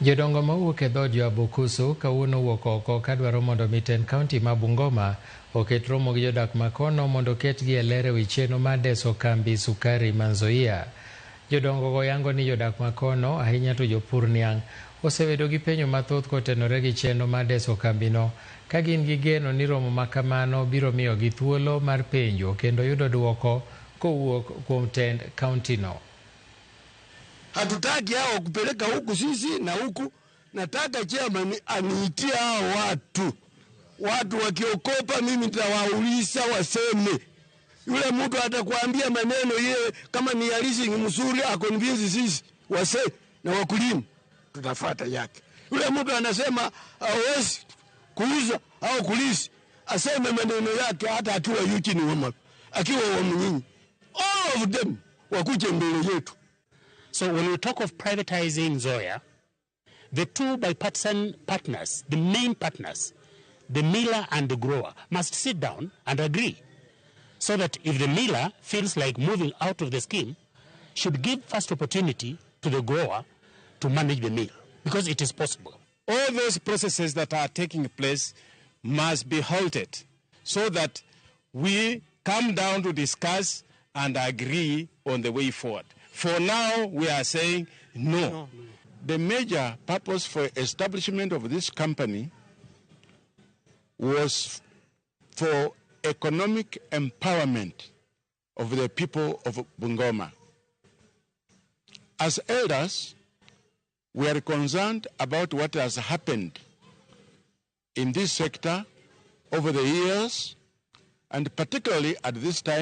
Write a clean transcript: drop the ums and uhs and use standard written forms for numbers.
Jodongo mawuok e dhood jo-Abukusu kawuono owuok oko kadwaro mondo mi tend kaunti ma Bungoma oket romo gi jodak makono mondo oketgi e ler ewi chenro mar deso kambi sukari ma Nzoia. Jodongo go yango ni jodak makono, ahinya to jopur niang', osebedo gi penjo mathoth kotenore gi chenro mar deso kambino ka gin gi geno ni romo ma kamano biro miyogi thuolo mar penjo kendo yudo duoko kowuok kuom tend kauntino. Hatutaki hao kupeleka huku sisi na huku. Nataka chairman aniitie hao watu, watu wakiokopa, mimi nitawauliza waseme. Yule mtu atakwambia maneno ye kama ni halisi ni mzuri, aconvince sisi wase na wakulima, tutafuata yake. Yule mtu anasema hawezi kuuza au kulease, aseme maneno yake, hata akiwa Eugene Wamalwa, akiwa Wamunyinyi, all of them wakuje mbele yetu. So when we talk of privatizing Nzoia, the two bipartisan partners, the main partners, the miller and the grower, must sit down and agree so that if the miller feels like moving out of the scheme, should give first opportunity to the grower to manage the mill, because it is possible. All those processes that are taking place must be halted so that we come down to discuss and agree on the way forward. For now, we are saying no. No. The major purpose for establishment of this company was for economic empowerment of the people of Bungoma. As elders, we are concerned about what has happened in this sector over the years, and particularly at this time.